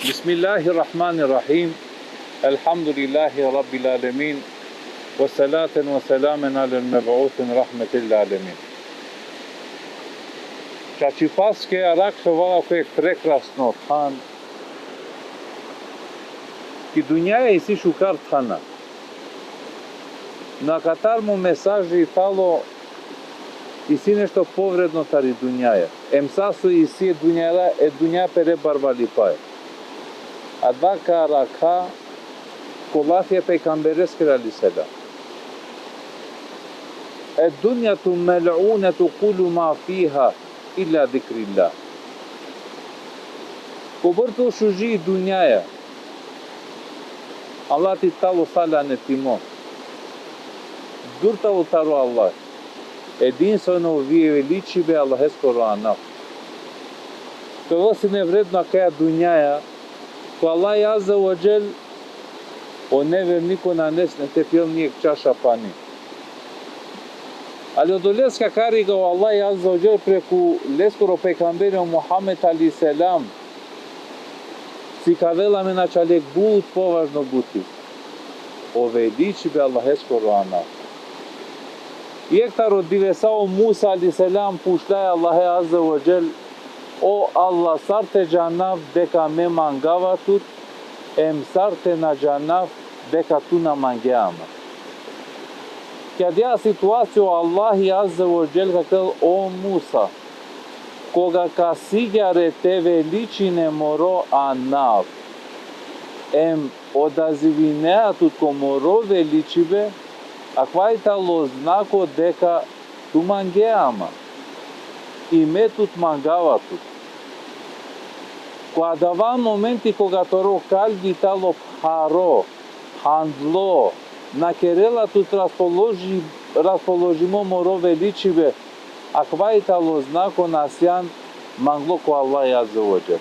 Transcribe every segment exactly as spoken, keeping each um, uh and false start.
Bismillahirrahmanirrahim. Elhamdulillahi Rabbil alemin. Ve salaten ve selamen alel meb'usin rahmetil alemin. Čačipaske arakhljovala ko jekh prekrasno than, ki dunjaja isi šukar thana. Na katar mo mesaži tano, isi nešto povredno tari dunjaja. Em sa so isi e dunjaja, e dunja pere barvalipaja. Adava ka arakha ko lafi e pejgambereskoro alejhi selam. Ed-dunjatu mel'unetu kullu ma fiha illa zikrillah. Kobor tano šuži i dunjaja, Allah ti tano sa lanetimo. Dur tano taro Allah. Edinstveno o veličibe Allaheskoro anav. Te ovel sine vredno akaja dunjaja, ko Allah azze ve dželle, o neverniko nane sine te pijel ni jekh čaša pani. Ali odoleske akariga o Allah azze ve dželle preku leskoro pejgamberi o Muhammed alejhi selam sikavela amen ačhale but považno buti. O veličibe Allaheskoro anav. Jekh taro divesa o Musa alejhi selam pučhlja e Allahe azze ve dželle: O Allah, sar te džanav deka me mangava tut, em sar te na džanav deka tu na mangea man? Ki adaja situacija o Allahi azze ve dželle vakerel: O Musa, koga ka sigjar te veličine moro anav, em odazivinea tut ko moro veličibe, akava i tano znako deka tu mangea man, i me tut mangava tut. Ko adava momenti koga toro kalbi tano pharo, phandlo, na kerela tut raspoloži-, raspoložimo moro veličibe, akava i tano znako na sian manglo ko Allah azze ve dželle.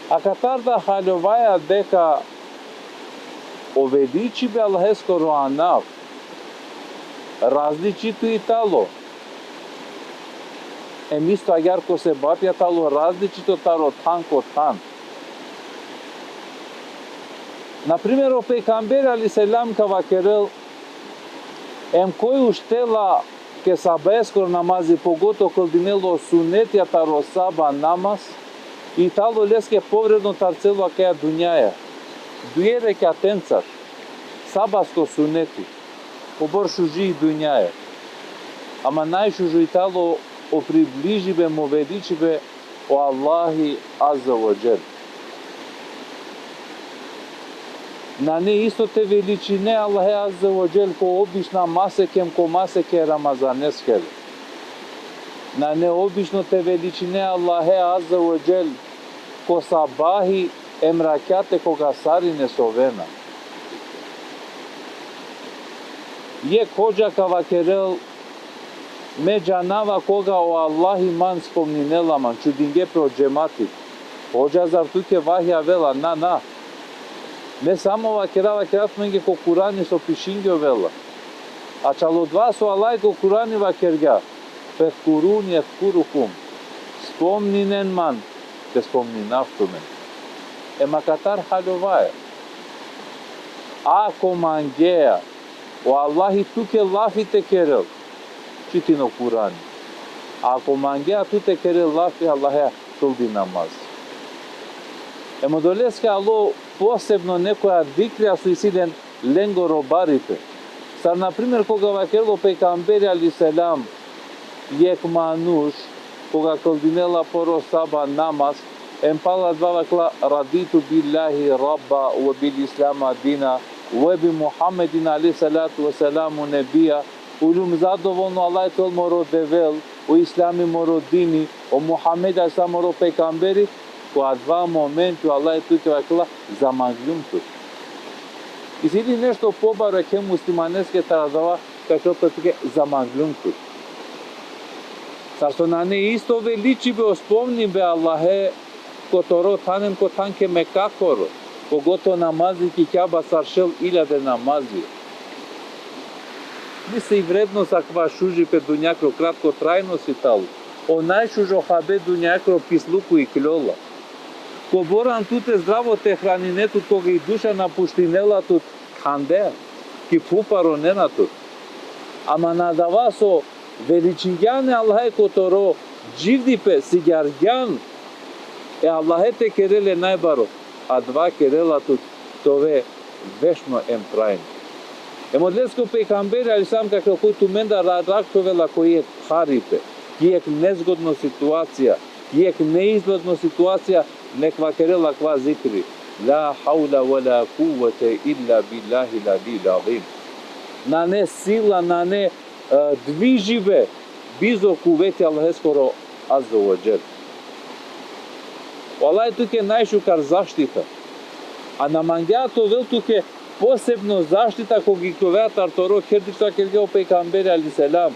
Akatar da haljovaja deka o veličibe Allaheskoro anav različito i tano. Em isto agjaar ko sebapja tano različito taro than ko than. Na primer, o pejgamberi alejhi selam ka vakerel: Em koj uštela ke sabaheskoro namazi, pogotovo kldinel o sunetija taro sabah namaz, i tano leske povredno taro celo akaja dunjaja. Duje rekatencar, sabahsko suneti, kobor šuži i dunjaja. Ama najšužo i tano o približibe em o veličibe o Allahi azze ve dželle. Nane isto te veličine Allahe azze ve dželle ko obična masek em ko masek e Ramazaneskere. Nane obično te veličine Allahe azze ve dželle ko sabahi em rakjate koga sarine sovena. Jekh hodža ka vakerel: Me džanava koga o Allahi man spomninela man, čudinge pe o džemati. Hodža, zar tuke vahi avela? Na, na. Me samo vakerava, vakerava tumenge ko Kurani so pišingjovela. Ačhal odova so Allah ko Kurani vakergja: Fezkuruni ezkurukum. Spomninen man, te spomninav tumen. Em akatar haljovaja. Ako mangea o Allahi tuke lafi te kerel, čitin o Kurani. Ako mangea tu te kerel lafi Allahe, kldin namaz. Em odoleske alo posebno nekoja zikrija so isi len lengoro baripe. Sar na primer koga vakerel o pejgamberi alejhi selam, jekh manuš koga kldinela poro sabah namaz, em pala adava vakerela: Raditu billahi rabba ve bil islami dina ve bi Muhammedin alejhi salatu ve selamu nebija. Uljum zadovolno, Allah te ovel moro Devel, o islami moro dini, o Muhammed alejhi selam moro pejgamberi. Ko adava momenti o Allah tuke vakerela: Zamangljum tut. Isi li nešto pobaro jekhe muslimaneske taro adava, ka vakerel pe tuke: Zamangljum tut? Sar so nane isto veličibe o spomnibe Allahe ko toro than em ko than ke Mekakoro, pogotovo namazi ki Kjaba sar šel iljade namazi. Misli, i vrednost akava šužipe dunjakro kratkotrajno si tano. O najšužo habe dunjakro pisluko ikljola. Kobor an tute zdravo te hranine tut, koga i duša napuštinela tut, khande, ki phuv paronena tut. Ama na adava so veličingjan e Allahe ko toro dživdipe, sigjargjan e Allahe te kere le najbaro, adava kerela tut te ove vešno em trajno. Em odoleske o pejgamberi alejhi selam ka vakerel, koj tumendar arakhovela ko jekh haripe, ki jekh nezgodno situacija, ki jekh neizgledno situacija, nek vakerel akava zikri: La havle ve la kuvvete illa billahil aliyil azim. Nane sila, nane, e, dvižibe, bizo kuveti Allaheskoro azze ve dželle. O Allah tuke najšukar zaštita. A na mangea te ovel tuke posebno zaštita koga ikljovea tar toro kher, dikh so kergja o pejgamberi alejhi selam.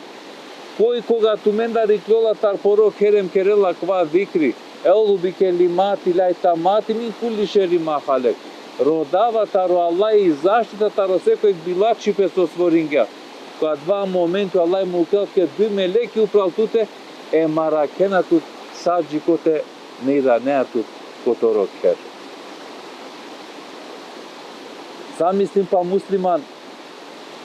Koj koga tumendar ikljola tar poro kher em kerela akava zikri: Euzu bi kelimatillahi tamati min kulli šerri ma halek. Rodava taro Allah i zaštita taro sekoj bilačhipe so stvoringja. Ko adava momenti o Allah mukhela tuke duj meleki upral tute, em arakhena tut sa džikote na iranea tut ko toro kher. Zamislin pa musliman,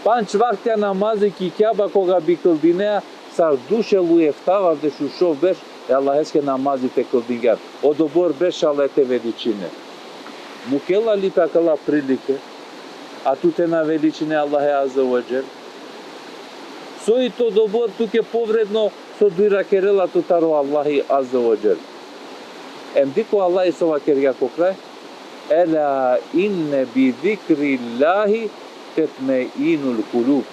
pandž vaktija namazi ki Kjaba koga bi kldinea, sar dušel u eftavardeš u šov berš e Allaheske namazi te kldingjan. Odobor berš e Allahe te veličine. Mukhela li pe akala prilike, a tu te na veličine Allahe azze ve dželle? Soj todobor tuke povredno so dujra kerela tut taro Allahi azze ve dželle? Em dikh o Allah so vakergja ko kraj: Ela inne bi zikrillahi tetmeinul kulub.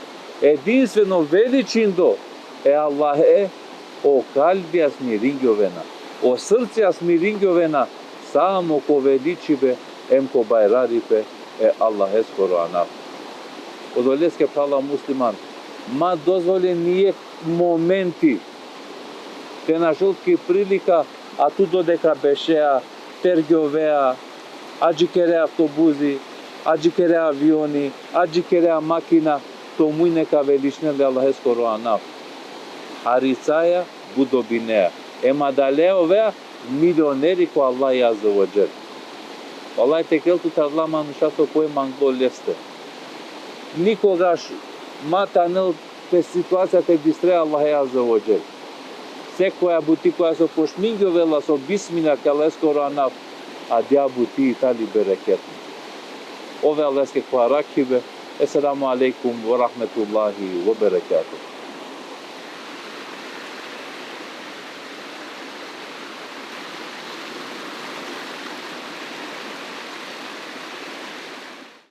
Edinstveno veličindo e Allahe, o kalbija smiringjovena, o srcija smiringjovena, samo ko veličibe em ko bajraripe e Allaheskoro anav. Odoleske, phrala musliman, ma dozvolen ni jekh momenti te našol ki prilika, a tu dodeka bešea, tergjovea, adžikere avtobusi, adžikere avioni, adžikere makina, to muj neka veličine le Allaheskoro anav. Haricaja but dobinea. Em adalea ovea milioneri ko Allahi azze ve dželle. O Allah te kerel tut taro adala manuša so koj manglo leste. Nikogaš ma te anel pe situacija te distre Allahe azze ve dželle. Sekoja buti koja so pošmingjovela so bismillah ki Allaheskoro anav, adaja buti i tani bereketno. Ove Allaheske ko arakhibe. Esselamu alejkum ve rahmetullahi ve berekatuhu.